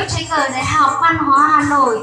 Tsev kawm Đại học Văn hóa Hà Nội.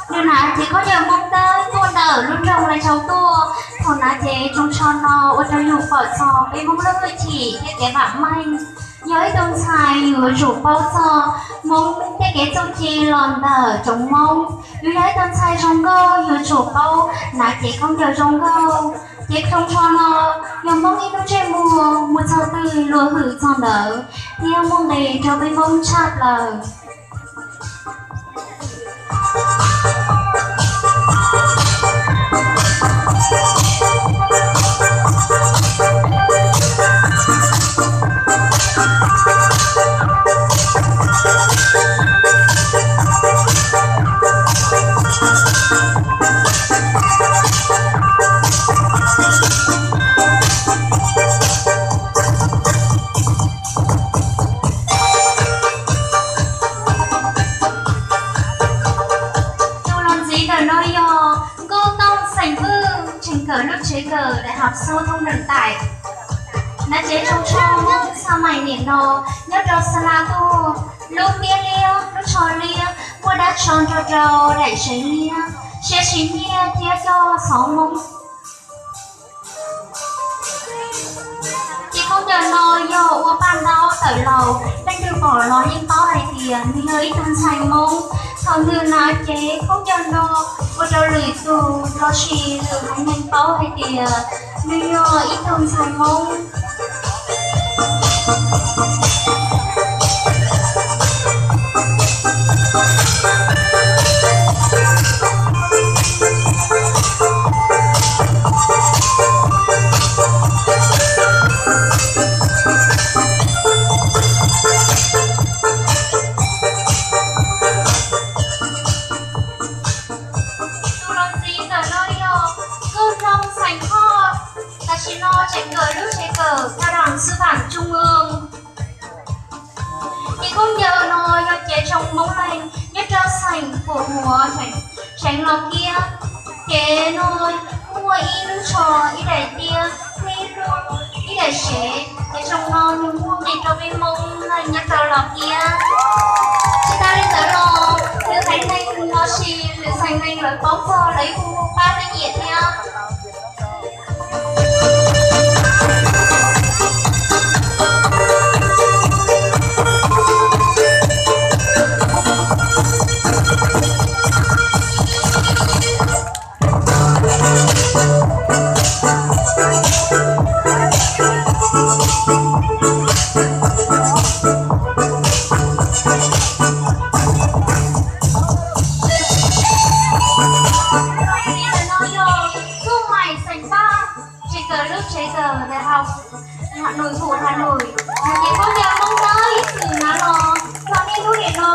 Nws hnav cev khaub ncaws Hmoob Dawb tuaj ntawm lub nroog Lai Châu tuaj. Thaum hnav cev tsoos tsho no ua rau yus pom txog peb Hmoob lub hwj chim thiab kev vam meej. Yog ib tug ntxhais yuav tsum paub txog Hmoob tej kev txuj ci los ntawm tsoom Hmoob. Yus yog ib tug ntxhais zoo nkauj yuav tsum paub hnav cev khaub ncaws zoo nkauj. Cev tsoos tsho no yog Hmoob ib lub ntsej muag, mus txog twg luag hwm txog ntawd thiab muaj nqis rau peb Hmoob tshaj plaws. Tus los ntxiv ntawm no yog Nkauj Tooj xeem Vwj, tseem kawm lub tsev kawm Đại học Sâu Thông Nhuận Tải. Hnav cev tsoos tsho Hmoob xab maim niam no nyob rau Sa La tuaj, lub tiab liab, lub tsho liab, muaj dab tsho nrog rau daim sev liab, siab siv nyiaj thiab coj xov Hmoob. Cev khaub ncaws no yog ua paj ntaub tawm laus, leej twg pom los yeej paub hais tias nws yog ib tug ntxhais Hmoob. Thaum nws hnav cev khaub ncaws no ua rau lwm tus los sis lwm haiv neeg paub hais tias nws yog ib tug ntxhais Hmoob. Tus los ntxiv ntawm no yog Nkauj Hlob xeem Hoj, tam sim no tseem kawm lub tsev kawm Cao đẳng Sư phạm Trung ương. Cev khaub ncaws no yog cev tsoos Hmoob Leeg nyob rau xeem Pum Huav, xeev Los Kiab. Cev no muaj ib lub tsho, ib daim tiab, ib lub, ib daim sev. Cev tsoos no nws muaj nqis rau peb Hmoob Leeg nyob rau Los Kiab. Tsis tas li ntawd los lwm haiv neeg los sis lwm xeem neeg lawv paub txog lawv hu pab leej nyiam thiab. Nkauj Maim xeem Paj, tseem kawm lub tsev kawm Đại học Hà Nội Phủ Hà Nội. Hnav cev khaub ncaws Hmoob Dawb ib txwm hnav los txog niaj hnub nim no.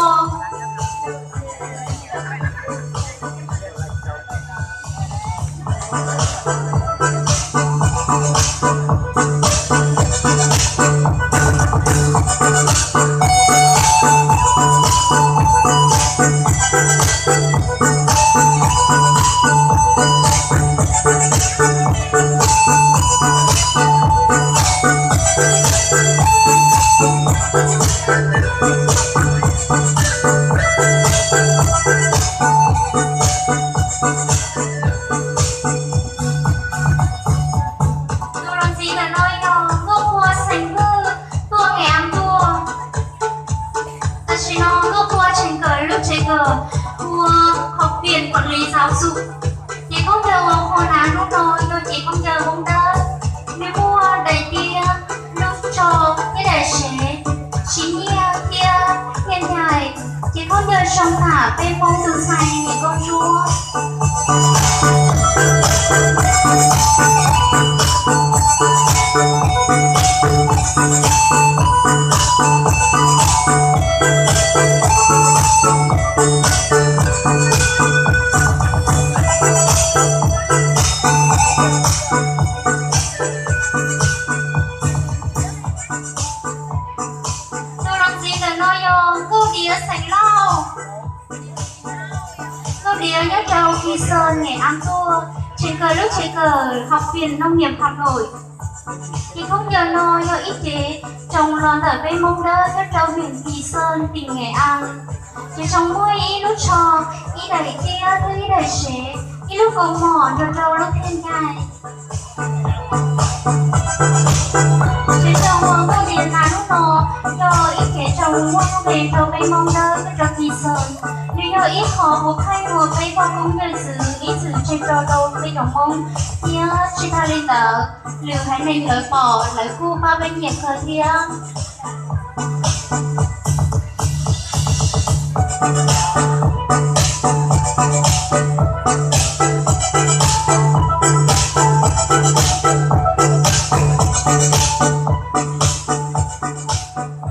Tus los ntxiv ntawm no yog Nkauj Qhua xeem Vwj tuaj Nghệ An tuaj. Tam sim no Nkauj Qhua tseem kawm lub tsev kawm ua học viện quản lý giáo dục. Cev khaub ncaws uas Qhua hnav hnub no yog cev khaub ncaws Hmoob Dawb, nws muaj daim tiab, lub tsho thiab daim sev, siv nyiaj thiab nyiaj ncaim. Cev khaub ncaws zoo tham peb Hmoob tus ntxhais niam Nkauj Ntsuab. Tus los ntxiv ntawm no yog Nkauj Diav xeem Lauj. Nkauj Diav nyob rau Kỳ Sơn, Nghệ An tuaj, tseem kawm lub tsev kawm học viện nông nghiệp Hà Nội. Ces khaub ncaws no yog ib cev tsoo los ntawm peb Hmoob Dawb nyob rau hwm Kis Xoos, tim Nes As. Ces tsoo muaj ib lub tsho, ib daim tiab thiab ib daim sev, ib lub kaus mom nrog rau lub phiaj ncaig. Ces tsoo uas nkauj Dias hnav hnub no yog ib cev tsoo muaj lub npe rau peb Hmoob Dawb nyob rau Kis Xoos. Nws yog ib qho puav pheej uas peb poj koob yawm txwv ib txwm tseg rau rau peb cov Hmoob, thiab tsis tas li ntawd lwm haiv neeg lawv pom lawv kuj pab peb nyiam kawg thiab.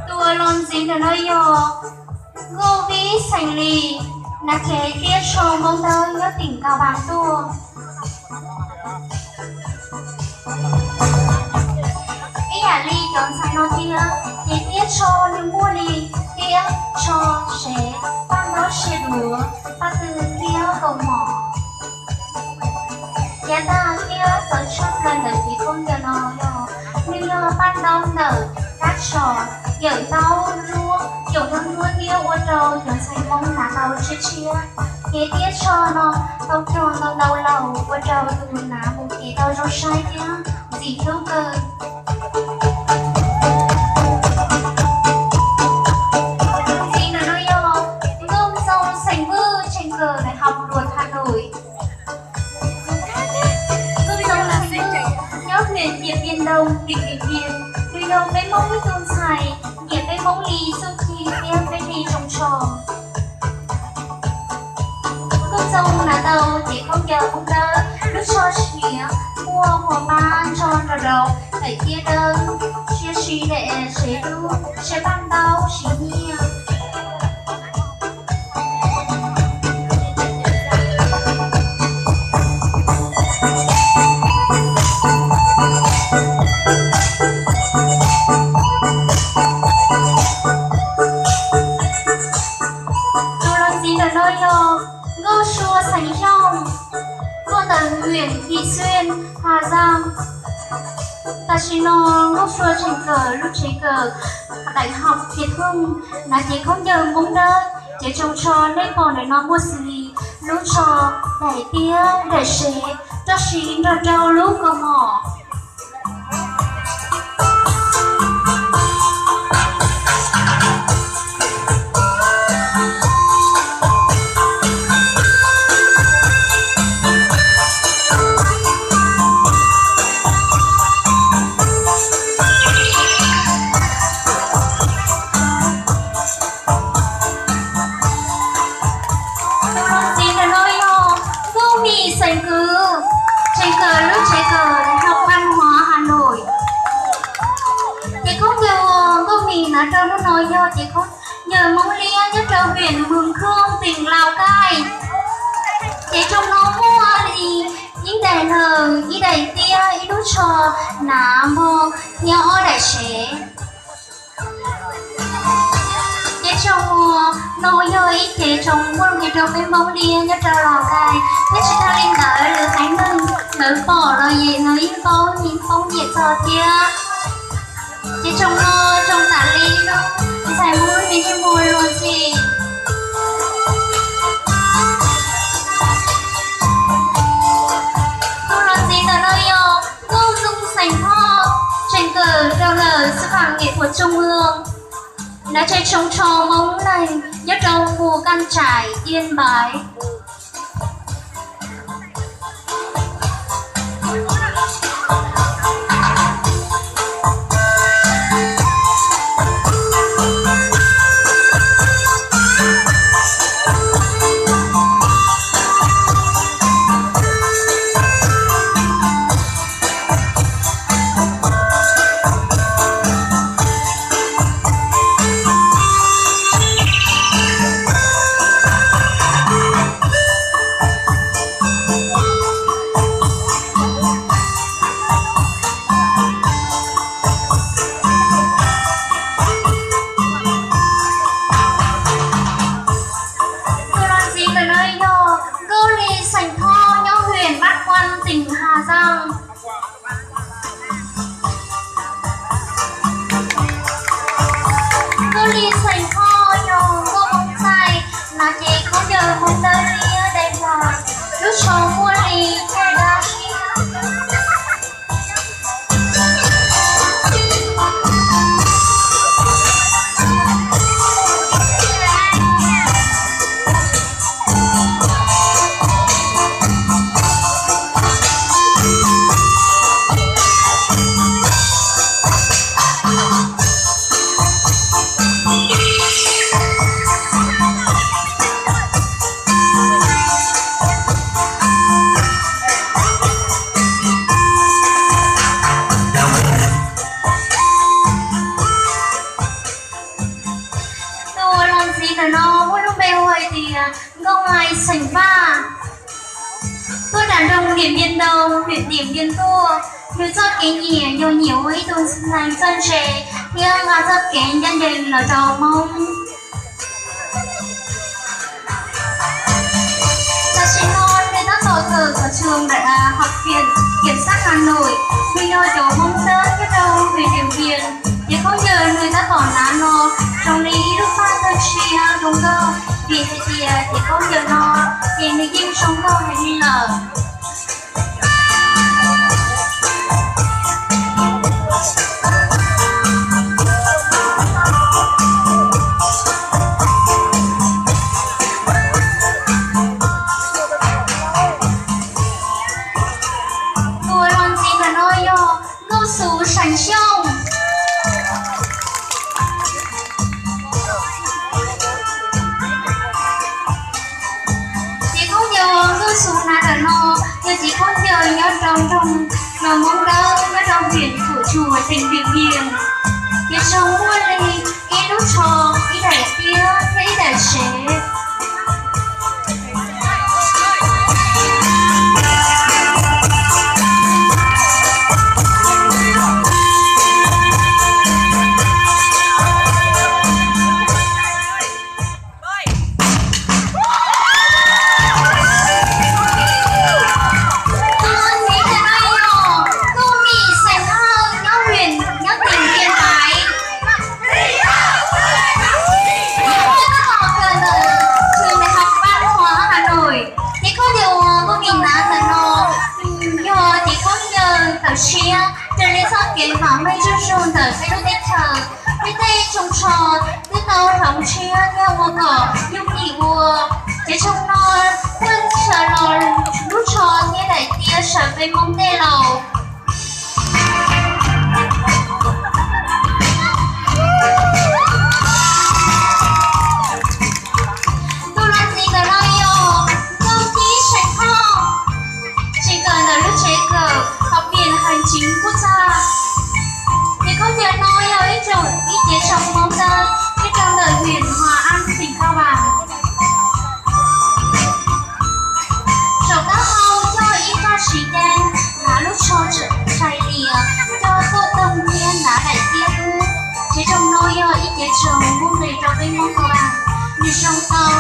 Tus uas los ntxiv ntawm no yog Nkauj Vib Xeem Lis, hnav cev tiab tsho Hmoob Dawb nyob tim Kas Vas tuaj. Ib yam li cov ntxhais no thiab, ces tiab tsho nws muaj li tiab, tsho, sev, paj ntaub, sia duav, paj tw thiab kaus mom. Yav tag thiab txawv tshaj plaws ntawm cev khaub ncaws no yog, nws yog paj ntaub ntawm dab tsho, yawm ntaub duab, yaum ntaub duab thiab ua rau cov ntxhais Hmoob hnav tau tshiab tshiab. Ces tiab tsho no tau cog ntau ntau los ua rau tus hnav mus ces tau zoo saib thiab ntxim hlub kawg. Tus ntxiv ntawm no yog Nkauj Ntxoo xeem Vwj, tseem kawm Đại học Luật Hà Nội. Nkauj Ntxoo xeem Vwj nyob huyện Điện Biên Đông, tỉnh Điện Biên. Nws yog peb Hmoob ib tug ntxhais nyiam peb Hmoob li txuj ci thiab peb li zoo tsho. Nkauj Ntxoo hnav tau cev khaub ncaws Hmoob Dawb, lub tsho siav muaj hua pab ntso rau rau, daim tiab dawb, siab siv daim sev dub, siab paj ntaub siv nyiaj. Tus los ntxiv ntawm no yog Nkauj Sua xeem Xyooj, tuaj ntawm huyện Vị Xuyên, Hà Giang. Tam sim no Nkauj Sua tseem kawm lub tsev kawm Đại học Việt Hưng, hnav cev khaub ncaws Hmoob Dawb. Cev tsoo tsho nej pom ntawm no muaj xws li lub tsho, daim tiab, daim sev, roj siv nrog rau lub kaus mom. Tus los ntxiv ntawm no yog Nkauj Mim xeem Kwv, tseem kawm lub tsev kawm Đại học Văn hóa Hà Nội. Cev khaub ncaws uas Nkauj Mim hnav rau hnub no yog cev khaub ncaws Hmoob Liab nyob rau huyện Mường Khương, tỉnh Lào Cai. Cev tsoo no muaj li ib daim hlawv, ib daim tiab, ib lub tsho, hnav npog thiab ob daim sev. Cev tsoo no yog ib cev tsoo muaj nqis rau peb Hmoob Liab nyob rau Lào Cai, thiab tsis tas li ntawd lwm haiv neeg lawv pom los lawv yeej paub, yeej poob nyiam txog thiab. Cev tsoo no tsoo tas li lub ntxhais Hmoob me yeej muag luag ntxhi. Tus los ntxiv ntawm no yog Nkauj Ntxoo xeem Thoj, tseem kawm rau ntawm sư phạm nghệ thuật trung ương, hnav tsev tsoo tsho Hmoob Leeg nyob rau khu cai trại Yên Bái. Tus los ntxiv ntawm no yog Nkauj Lis xeem Thoj nyob huyện Bắc Quang, tỉnh Hà Giang. Li xeem Hauj yog nkauj Hmoob txaij, hnav cev khaub ncaws Hmoob Dawb liab dai nplag, lub tsho muaj li caij dab siab. Tus uas los ntxiv ntawm no muaj lub npe hu hais tias Nkauj Maiv xeem Vaj, tuaj nram nroog Điện Biên Đông, huyện Điện Biên tuaj. Nws txoj kev nyiam yog nyiam ua ib tug ntxhais txawj ntse thiab nqa txoj kev ncaj ncees los rau Hmoob. Tam sim no nws tab tom kawm cov trường đại học, viện kiểm sát Hà Nội, nws yog cov Hmoob Dawb nyob rau huyện Điện Biên. Cev khaub ncaws nws tab tom hnav no zoo li ib lub paj kawg tshiab zoo nkauj, vim hais tias cev khaub ncaws no ces nws yeej zoo nkauj heev li lawm. Tus uas los ntxiv ntawm no yog Nkauj Xu xeem Xyooj. Cev khaub ncaws uas Nkauj Xu hnav ntawm no yog cev khaub ncaws nyob rau nroog Los Hmoob Dawb nyob rau huyện Tủa Chùa, tỉnh Điện Biên. Cev tsoo muaj li ib lub tsho, ib daim tiab thiab ib daim sev. Tus uas los ntxiv ntawm no yog Nkauj Mim xeem Hawj nyob huyện, nyob tỉnh Yên Bái. Nkauj Mim tab tom kawm ntawm trường Đại học Văn hóa Hà Nội. Cev khaub ncaws uas Nkauj Mim hnav ntawm no yog cev khaub ncaws tawm tshiab raws li txoj kev vam meej zuj zus ntawm peb lub teb chaws. Peb tej tsoo tsho twb tau hloov tshiab thiab ua kom yooj yim ua. Cev tsoo no muaj sawv los lub tsho thiab daim tiab sawv peb Hmoob tej laus. Tus los ntxiv ntawm no yog Nkauj Cib xeem Hawj, tseem kawm ntawm lub tsev kawm học viện hành chính quốc gia. Cev khaub ncaws no yog ib tsoom, ib cev tsoo Hmoob Dawb nyob rau ntawm huyện Hòa An, tỉnh Cao Bằng. Saum taub hau coj ib txoj siv ceeb, hnav lub tsho sai lias, coj tuaj toog thiab hnav daim tiab dub. Cev tsoo no yog ib cev tsoo muaj nqis rau peb Hmoob Cao Bằng. Nws zoo tau